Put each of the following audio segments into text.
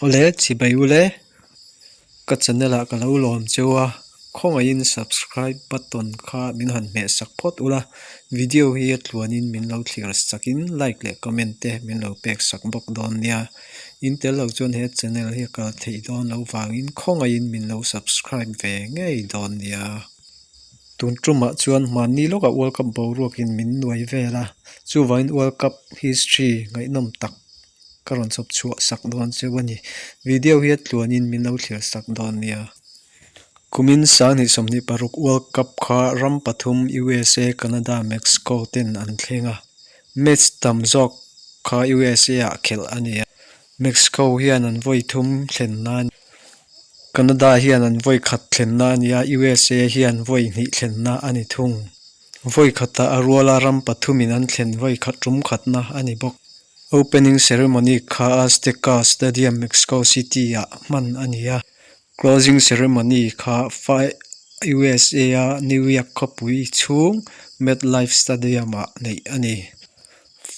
Awle chibai ule ka channel ah ka lo lawm cheu a khawngaihin subscribe button kha min han hmeh sak phawt ula video hi a tluanin min lo thlir sakin like leh comment te min lo pek sak bawk dawn nia in tel lo chuan he channel hi a kal theih dawn loh vangin khawngaihin min lo subscribe ve ngei dawn nia. Tun tumah chuan hmanni lawkah World Cup boruakin min nuai vel a, chuvangin World Cup history ngaihnawm tak ka rawn chawp chhuah sak dawn cheu a ni. Video hi a tluanin min lo thlir sak dawn nia. Kumin 2026 World Cup kha ram pathum USA, Canada, Mexico ten an thleng a, match tam zawk kha USA ah khelh a ni a. Mexico hian an vawi thum thlen nan. Canada hian an vawi khat thlenna a ni a, USA hian vawi hnih thlenna a ni thung. Vawi khatah a ruala ram pathumin an thlen vawi khat tum khatna a ni bawk. Opening ceremony kha Azteca Stadium, Mexico City-ah hman a ni a, closing ceremony kha USA-a New York khawpui chhung MetLife Stadium-ah neih a ni.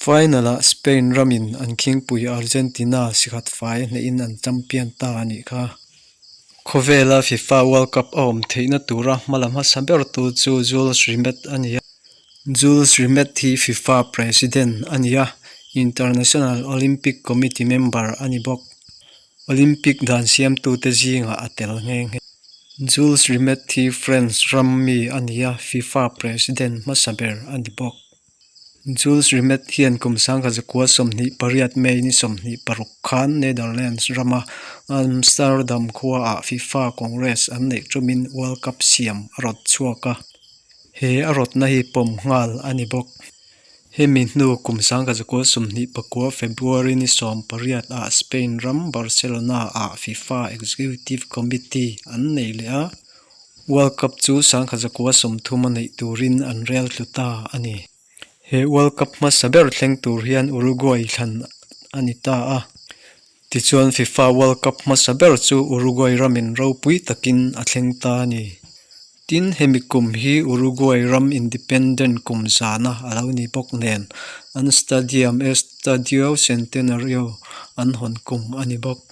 Final-ah Spain ramin an khingpui Argentina sikhat fai hnehin an champion ta a nih kha. Khawvela FIFA World Cup a awm theihna tura hma la hmasa bertu chu Jules Rimet a ni a. Jules Rimet hi FIFA President a ni a, International Olympic Committee member a ni bawk. Olympic dan siamtute zingah a tel nghe nghe. Jules Rimet hi France ram mi a ni a, FIFA President hmasa ber a ni bawk. Jules Rimet hian kum 1928 May ni 26 khan Netherlands rama Amsterdam khuaah FIFA Congress an neih tumin World Cup siam a rawt chhuak a, he a rawtna hi pawm nghal a ni bawk. Hemi hnu kum 1929 February ni 18 ah Spain ram Barcelona ah FIFA Executive Committee an nei leh a, World Cup chu 1930 a neih turin an rel tlu ta a ni. He World Cup hmasa ber thleng tur hian Uruguay thlan a ni ta a. Tichuan FIFA World Cup hmasa ber chu Uruguay ramin ropui takin a thleng ta a ni. Tin, hemi kum hi Uruguay ram independent kum zana a lo ni bawk nen an stadium Estadio Centenario an hawn kum a ni bawk.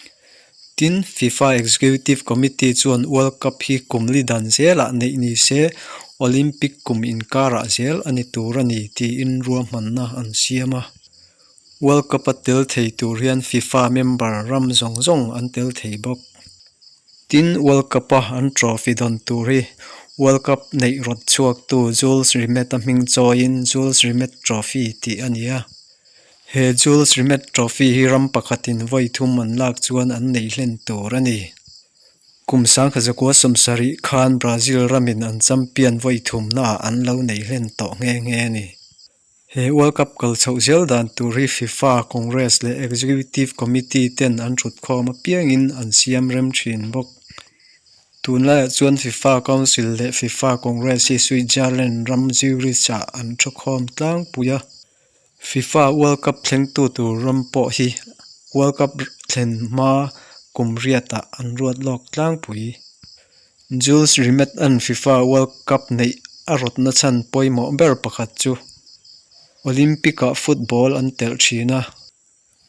Tin, FIFA Executive Committee chuan World Cup hi kum li dan zelah neih ni se, Olympic kum inkarah zel a ni tur a ni tiin ruahmanna an siam a. World Cup-a tel thei tur hian FIFA member ram zawng zawng an tel thei bawk. Tin, World Cup-a an trophy dawn tur hi World Cup neih rawt chhuaktu Jules Rimet-a hming chawiin Jules Rimet Trophy tih a ni a. He Jules Rimet Trophy hi ram pakhatin vawi thum an lak chuan an nei hlen tur a ni. Kum 1970 khan Brazil ramin an champion vawi thumnaah an lo nei hlen tawh nghe nghe a ni. He World Cup kal chhoh zel dan tur hi FIFA Congress leh Executive Committee ten an thutkhawm apiangin an siam rem thin bawk. Tunlaiah chuan FIFA Council leh FIFA Congress hi Switzerland ram Zurich-ah an thukhawm tlangpui a. FIFA World Cup thlengtu tur ram pawh hi World Cup thlen hma kum riatah an ruat lawk tlangpui. Jules Rimet an FIFA World Cup neih a rawtna chhan pawimawh ber pakhat chu Olympic-ah football an telh thin a.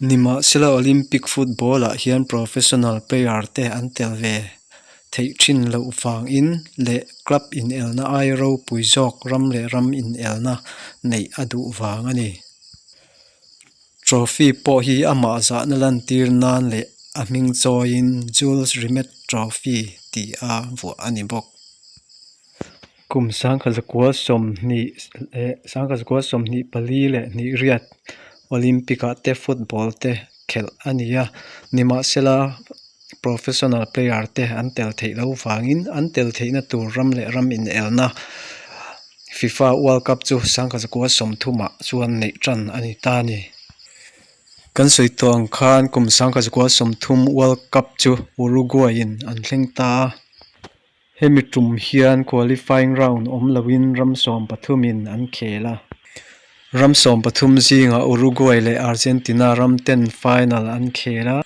Nimahsela Olympic football-ah hian professional player te an tel ve theih thin loh vangin leh club inelna aia ropui zawk ram leh ram inelna neih a duh vang a ni. Trophy pawh hi amah zahna lantir nan leh a hming chawiin Jules Rimet Trophy tih a vuah a ni bawk. Kum 1924 leh Olympic-ah te football te khelh a ni a, nimahsela professional player te an tel theih loh vangin an tel theihna tur ram leh ram inelna FIFA World Cup chu 1930-ah chuan neih tan a ni ta a ni. Kan sawi tawh ang khan kum 1930 World Cup chu Uruguay-in an thleng ta a. Hemi tum hian qualifying round awm loin ram sawmpathumin an khel a. Ram sawmpathum zingah Uruguay leh Argentina ram ten final an khel a.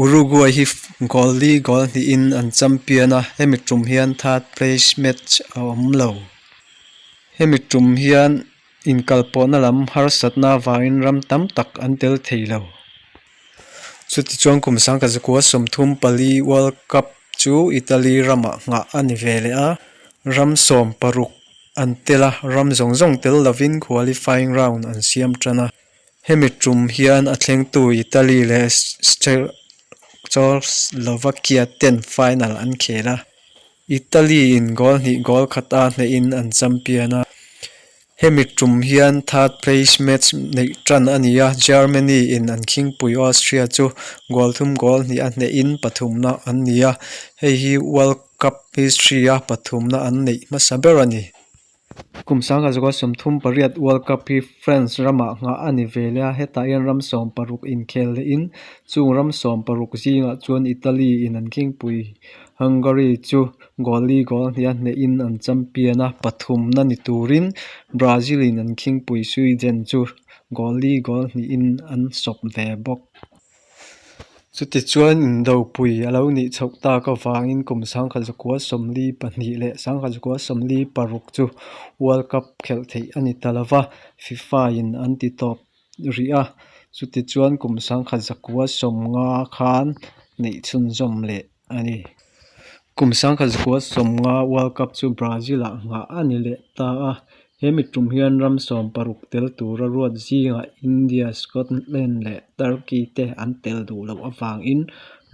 Uruguay hi goal li goal hnihin an champion a, hemi tum hian third place match a awm lo. Hemi tum hian inkalpawhna lam harsatna avangin ram tam tak an tel thei lo. Chutichuan kum sangkhat zakua 34 World Cup chu Italy ramah nghah a ni ve leh a, ram 16 an tel a, ram zawng zawng tel lovin qualifying round an siam tan a. Hemi tum hian a thlengtu Italy leh Czechoslovakia ten final an khel a. Italy in goal hnih goal khat a hnehin an champion a. Hemi tum hian third place match neih tan a ni a, Germany in an khingpui Austria chu goal thum goal hnih a hnehin pathumna an ni a, hei hi World Cup history a pathumna an neih hmasa ber a ni. Kum 1938 World Cup hi France ramah nghah a ni ve leh a, hetah hian ram 16 inkhel lehin chung ram 16 zingah chuan Italy in an khingpui Hungary chu goal li goal hnih a hnehin an champion a, pathumna ni turin Brazil in an khingpui Sweden chu goal li goal hnihin an sawp ve bawk. Chutichuan indopui a lo nih chhoh tak avangin kum 1942 leh 1946 chu World Cup khelh theih a ni ta lo va, FIFA in an ti tawp rih a, chutichuan kum 1950 khan neih chhunzawm leh a ni. Kum 1950 World Cup chu Brazil-ah nghah a ni leh ta a, he mi tum hian ram 16 tel tura ruat zingah India, Scotland leh Turkey te an tel duh loh avangin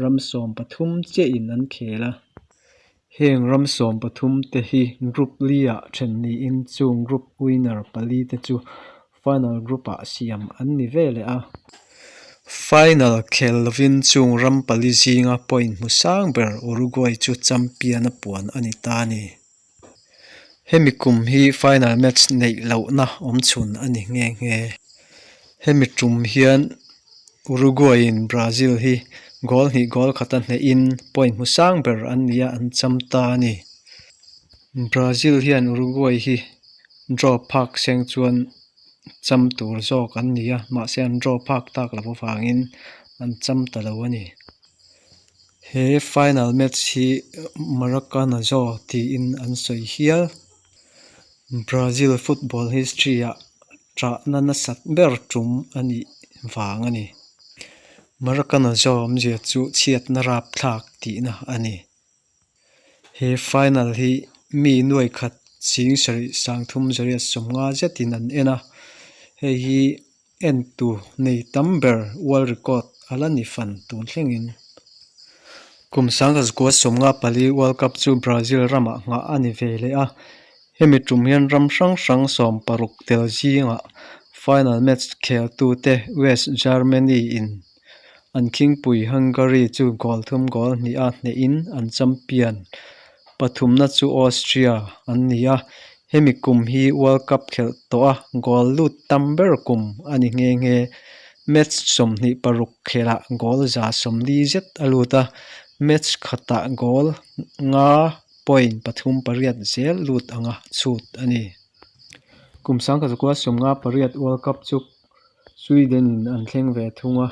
ram 13 chiahin an khel a. Heng ram 13 te hi Group li-ah then niin chung group winner pali te chu Final group-ah siam an ni ve leh a. Final khel lovin chung ram pali zinga point hmu sang ber Uruguay chu champion a puan a ni ta a ni. Hemi kum hi final match neih lohna awm chhun a ni nghe nghe. Hemi tum hian Uruguay-in Brazil hi goal hnih goal khata hnehin point hmu sang ber an ni a, an cham ta a ni. Brazil hian Uruguay hi draw phak seng chuan cham tur zawk an ni a, mahse an draw phak tak loh avangin an cham ta lo a ni. He final match hi Maracanazo tiin an sawi hial. Brazil football history ah ṭahna nasat ber tum a nih vang a ni. Maracanazo awmzia chu chhiatna rapthlak tihna a ni. He final hi mi nuai khat ching sarih sangthum zariat sawmnga zetin an en a, hei hi entu nei tam ber world record a la ni fan tun thlengin. Kum 1954 World Cup chu Brazil ramah nghah a ni ve leh a, hemi tum hian ram hrang hrang 16 tel zingah final match kheltute West Germany in An khingpui Hungary chu goal thum goal hnih a hnehin an champion pathumna chu Austria an ni a, hemi kum hi World Cup khelh tawh a goal lut tam ber kum a ni nghe nghe. Match 26 khelhah goal 140 zet a lut a, match khatah goal nga point pathum pariat zel lut anga chhut a ni. Kum 1958 World Cup chu Sweden in an thleng ve thung a,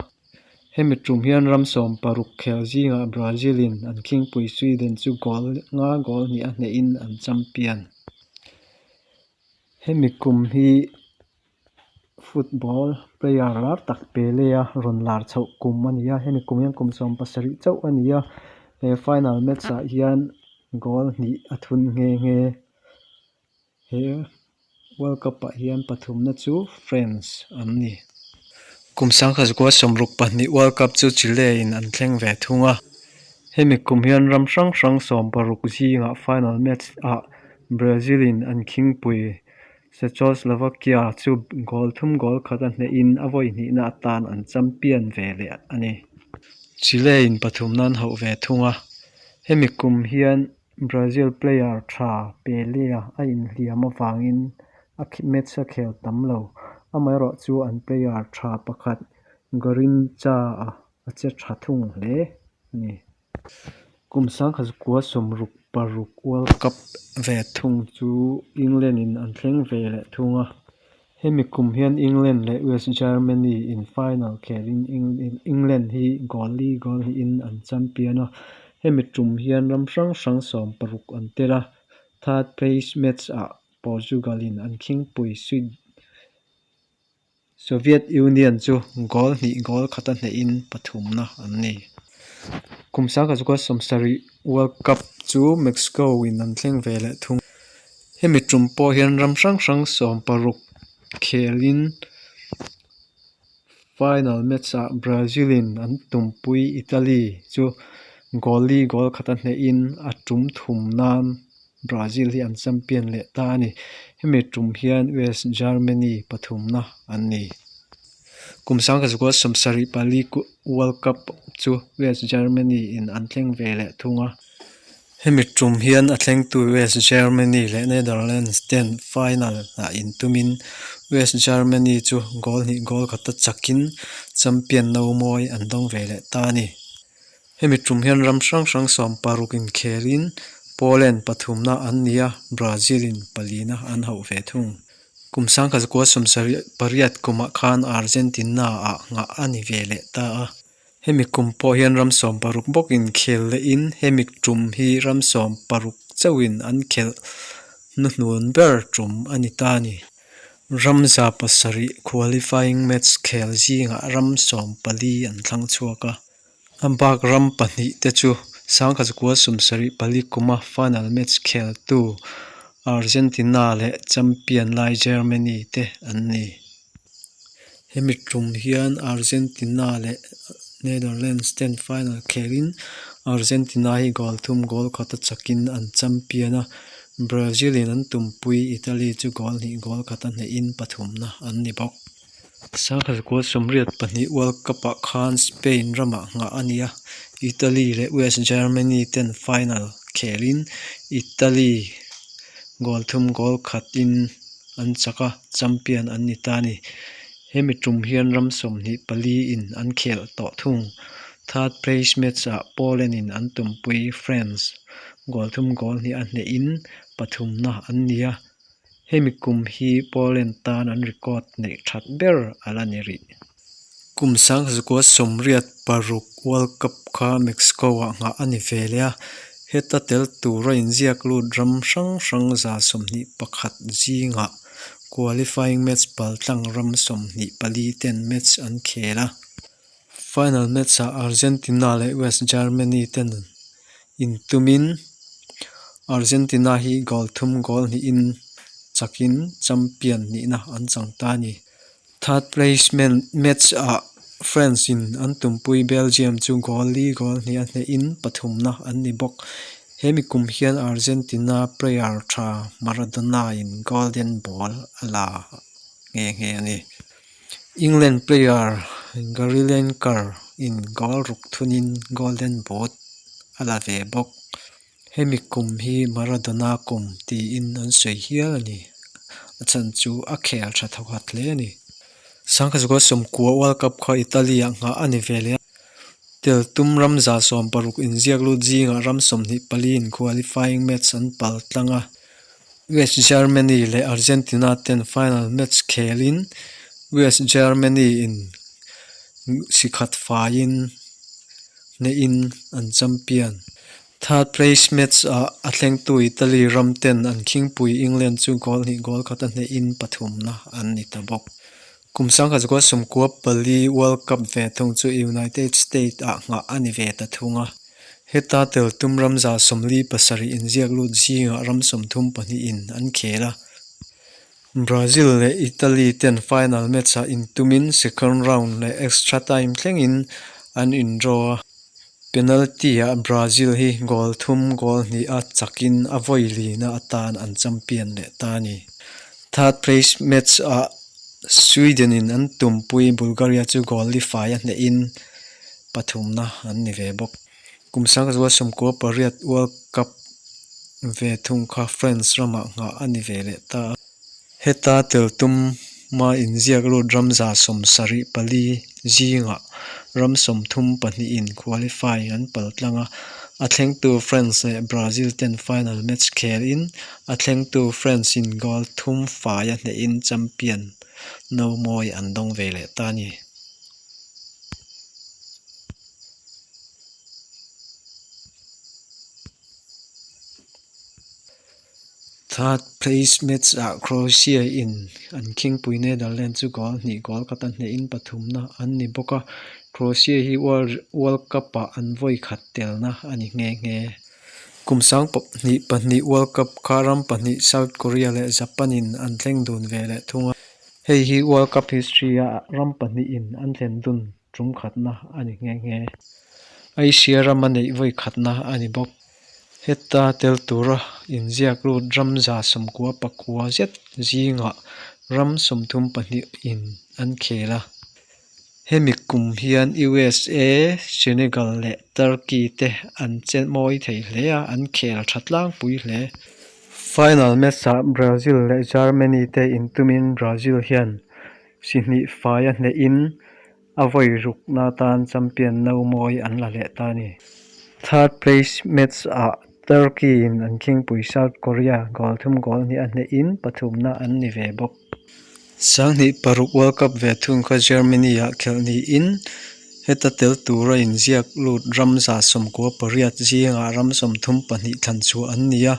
hemi tum hian ram 16 khel zingah Brazil in an khingpui Sweden chu goal nga goal hnih a hnehin an champion. Hemi kum hi football player lar tak Pele a rawn lar chhoh kum a ni a, hemi kum hian kum 17 chauh a ni a, he final match ah hian goal hnih a thun nghe nghe. He World Cup ah hian pathumna chu France an ni. Kum 1962 World Cup chu Chile in an thleng ve thung a. Hemi kum hian ram hrang hrang 16 zingah final match ah Brazil in an khingpui Czechoslovakia chu goal thum goal khat a hnehin a vawi hnihna atan an champion ve leh a ni. Chile in pathumna an hauh ve thung a. Hemi kum hian Brazil player tha Pele a inhliam avangin a match a khel tam lo. Amaherawh chu an player tha pakhat Garrincha a che tha thung hle a ni. Kum 1966 World Cup ve thung chu England in an thleng ve leh thung a. Hemi kum hian England leh West Germany in final khelin England hi goal li goal hnihin an champion a, hemi tum hian ram hrang hrang 16 an tel a, third place match ah Portugal in an khingpui. Soviet Union chu goal hnih goal khata hnehin pathumna an ni. Kum sangkhat 70 World Cup chu Mexico in an thleng ve leh thung. Hemi tum pawh hian ram hrang hrang 16 khelin final match ah Brazil in an tumpui Italy chu goal li goal khata hnehin a tum thum nan Brazil hi an champion leh ta a ni. Hemi tum hian West Germany pathumna an ni. Kum 1974 World Cup chu West Germany in an thleng ve leh thung a. Hemi tum hian a thlengtu West Germany leh Netherlands ten final ah intumin West Germany chu goal hnih goal khata chakin champion no mawi an dawng ve leh ta a ni. Hemi tum hian ram hrang hrang 16 inkhelin Poland pathumna an ni a, Brazil in palina an hauh ve thung. Kum 1978 kumah khan Argentina ah nghah a ni ve leh ta a. Hemi kum pawh hian ram 16 bawk inkhel lehin hemi tum hi ram 16 chauhin an khelh hnuhnun ber tum a ni ta a ni. Ram 700 qualifying match khel zingah ram 14 an thlang chhuak a. A bak ram pahnih te chu 1974 kuma final match kheltu Argentina leh champion lai Germany te an ni. Hemi tum hian Argentina leh Netherlands ten final khelin Argentina hi goal thum goal khata chakin an champion a, Brazil in an tumpui Italy chu goal hnih goal khata hnehin pathumna an ni bawk. 1982 World Cup ah khan Spain ramah nghah a ni a, Italy leh West Germany ten final khelin Italy goal thum goal khatin an chak a, champion an ni ta a ni. Hemi tum hian ram 24 in an khel tawh thung. Third place match ah Poland in an tumpui France goal thum goal hnih a hnehin pathumna an ni a. Hemi kum hi Poland tan an record neih that ber a la ni rih. Kum 1986 World Cup kha Mexico ah nghah a ni ve leh a, heta tel tura inziak lut ram hrang hrang 21 zingah qualifying match paltlang ram 24 ten match an khel a. Final match ah Argentina leh West Germany ten intumin Argentina hi goal thum goal hnihin chakin champion nihna an chang ta a ni. Third place match ah France in an tumpui Belgium chu goal li goal hnih a hnehin pathumna an ni bawk. Hemi kum hian Argentina player tha Maradona in golden ball a la nghe nghe a ni. England player Gary Lineker in goal ruk thunin golden boot a la ve bawk. Hemi kum hi Maradona kum tiin an sawi hial a ni. A chhan chu a khel tha thawkhat hle a ni. 1990 World Cup kha Italy ah nghah a ni ve leh a. Tel tum ram 16 inziak lut zingah ram 24 in qualifying match an pal tlang a. West Germany leh Argentina ten final match khelin West Germany in sikhat faiin hnehin an champion. Third place match ah a thlengtu Italy ram ten an khingpui England chu goal hnih goal khata hnehin pathumna an ni ta bawk. Kum 1994 World Cup ve thung chu United States ah nghah a ni ve ta thung a. Heta tel tum ram 47 inziak lut zingah ram 32 in an khel a. Brazil leh Italy ten final match ah intumin second round leh extra time thlengin an in draw a. Penalty ah Brazil hi goal thum goal hnih a chakin a vawi lina atan an champion leh ta a ni. Third place match ah Sweden in an tumpui Bulgaria chu goal li fai a hnehin pathumna an ni ve bawk. Kum 1998 World Cup ve thung kha France ramah nghah a ni ve leh ta a. Heta tel tuma inziak lut ram 74 zingah ram 32 in qualify an pal tlang a. A thlengtu France leh Brazil ten final match khelin a thlengtu France in goal thum fai a hnehin champion no mawi an dawng ve leh ta a ni. Third place match ah Croatia in an khingpui Netherlands chu goal hnih goal khat a hnehin pathumna an ni bawk a, Croatia hi world world cup ah an vawi khat telna a ni nghe nghe. Kum sang hnih pahnih world cup kha ram pahnih South Korea leh Japan in an thleng dun ve leh thung a, hei hi world cup history ah ram pahnih in an thlen dun tum khatna a ni nghe nghe. Asia rama neih vawi khatna a ni bawk. Heta tel tura inziak lut ram za sawmkua pakua zet zingah ram 32 in an khel a. Hemi kum hian USA, Senegal leh Turkey te an che mawi thei hle a, an khel tha tlangpui hle. Final match-ah Brazil leh Germany te intumin Brazil hian si hnih faia hnehin A vawi rukna atan champion no mawi an la leh ta a ni. Third place match ah Turkey in an khingpui South Korea goal thum goal hnih a hnehin pathumna an ni ve bawk. 2006 World Cup ve thung kha Germany ah khelh niin heta tel tura inziak lut ram 98 zingah ram 32 thlan chhuah an ni a.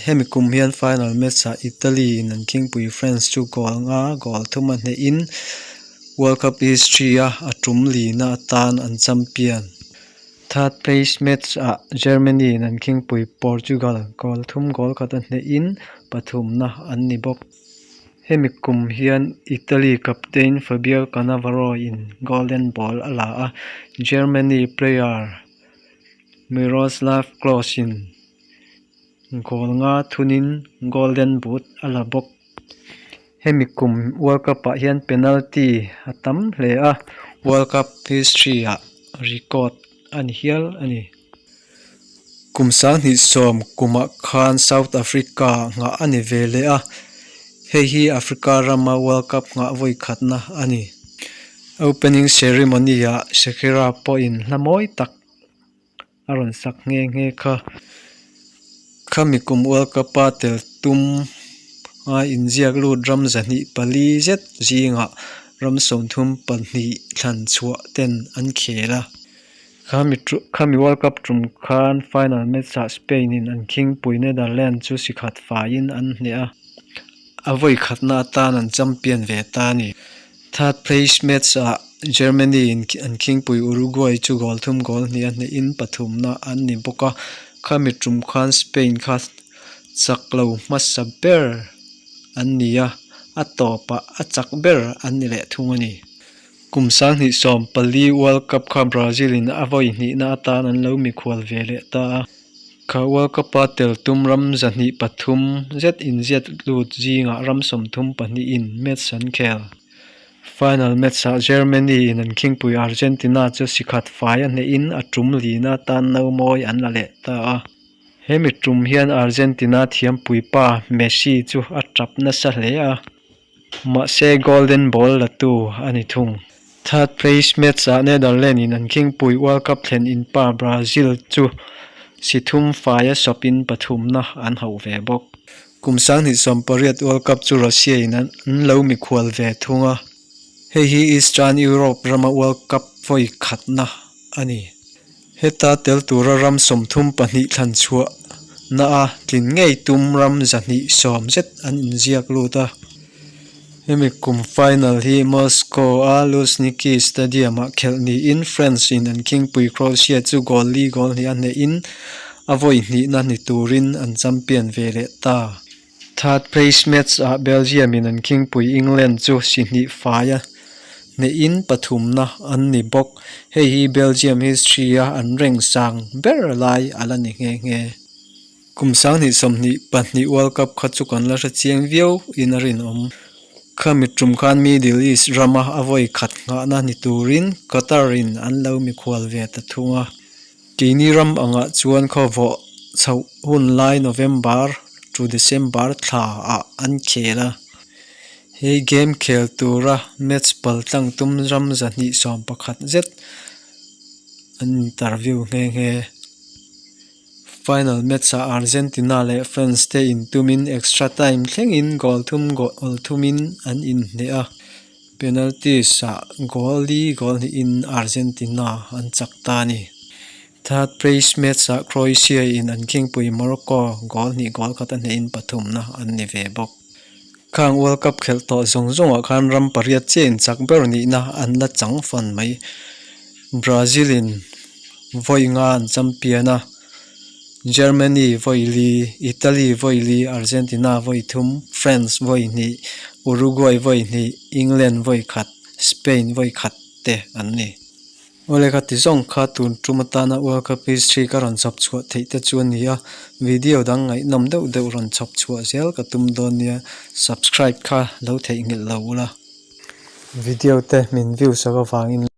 Hemi kum hian final match ah Italy in an khingpui France chu goal nga goal thum a hnehin World Cup history a a tum lina atan an champion. Third place match ah Germany in an khingpui Portugal goal thum goal khat a hnehin pathumna an ni bawk. Hemi kum hian Italy captain Fabio Cannavaro in golden ball a la a, Germany player Miroslav Klose in Goal nga thunin Golden Boot a la bawk. Hemi kum World Cup ah hian penalty a tam hle a, World Cup history ah record a ni hial a ni. Kum 2010 kumah khan South Africa nghah a ni ve leh a, hei hi Africa rama World Cup nghah vawi khatna a ni. Opening ceremony ah Shakira pawhin hla mawi tak a rawn sak nghe nghe kha. Khami kum World Cup a tel tum a inziak lut ram 204 zet zingah ram 32 thlan chhuah ten an khel a. Khami khami World Cup tum khan final match ah Spain in an khingpui Netherlands chu si khat faiin an hneh a. A vawi khatna atan an champion ve ta a ni. Third place match ah Germany in an khingpui Uruguay chu goal thum goal hnih a hnehin pathumna an ni bawk a. Khami tum khan Spain kha chak lo hmasa ber an ni a, a tawpah a chak ber an ni leh thung a ni. Kum 2014 World Cup kha Brazil in a vawi hnihna atan an lo mikhual ve leh ta a. Kha World Cup a tel tum ram 103 zet inziat lut zingah ram 32 in match an khel. Final match ah Germany in an khingpui Argentina chu si khat fai a hnehin a tum lina tan no mawi an la leh ta a. Hemi tum hian Argentina thiampui pa Messi chu a tap nasa hle a. Mahse Golden Ball la tu a ni thung. Third place match ah Netherlands in an khingpui World Cup thlen in pa Brazil chu si thum faia sawpin pathumna an hauh ve bawk. Kum 2018 World Cup chu Russia in an lo mikhual ve thung a, hei hi Eastern Europe rama World Cup vawi khatna a ni. Heta tel tura ram 32 thlan chhuah na a tlin ngei tum ram 210 zet an inziak lut a. Hemi kum final hi Moscow a Luzhniki Stadium ah khelh niin France in an khingpui Croatia chu goal li goal hnih a hnehin a vawi hnihna ni turin an champion ve leh ta. Third place match ah Belgium in an khingpui England chu si hnih faia hnehin pathumna an ni bawk. Hei hi Belgium history a an rank sang ber lai a la ni nghe nghe. Kum 2022 World Cup kha chu kan la hre chiang viau in a rinawm. Khami tum khan Middle East rama a vawi khat nghahna ni turin Qatar in an lo mikhual ve ta thung a. Keini ram angah chuan khawvawh chhoh hun lai November to December thla ah an khel a. He game khel tura match pal tlang tum ram 211 zet an interview nghe nghe. Final match ah Argentina leh France te intumin extra time thlengin goal thum goal thumin an inhneh a. Penalties ah goal li goal hnihin Argentina an chak ta a ni. Third place match-ah Croatia in an khingpui Morocco goal hnih goal khat a hnehin pathumna an ni ve bawk. Khang World Cup khelh tawh zawng zawngah khan ram pariat chiah in chak ber nihna an la chang fan mai. Brazil in vawi nga an champion a, Germany vawi li, Italy vawi li, Argentina vawi thum, France vawi hnih, Uruguay vawi hnih, England vawi khat, Spain vawi khat te an ni. Awle ka ti zawng kha tun tum atana World Cup history ka rawn chhawp chhuah theih te chu a ni a, video dang ngaihnawm deuh deuh rawn chhawp chhuah zel ka tum dawn nia, subscribe kha lo theihnghilh lo ula. Video te min view sak avangin.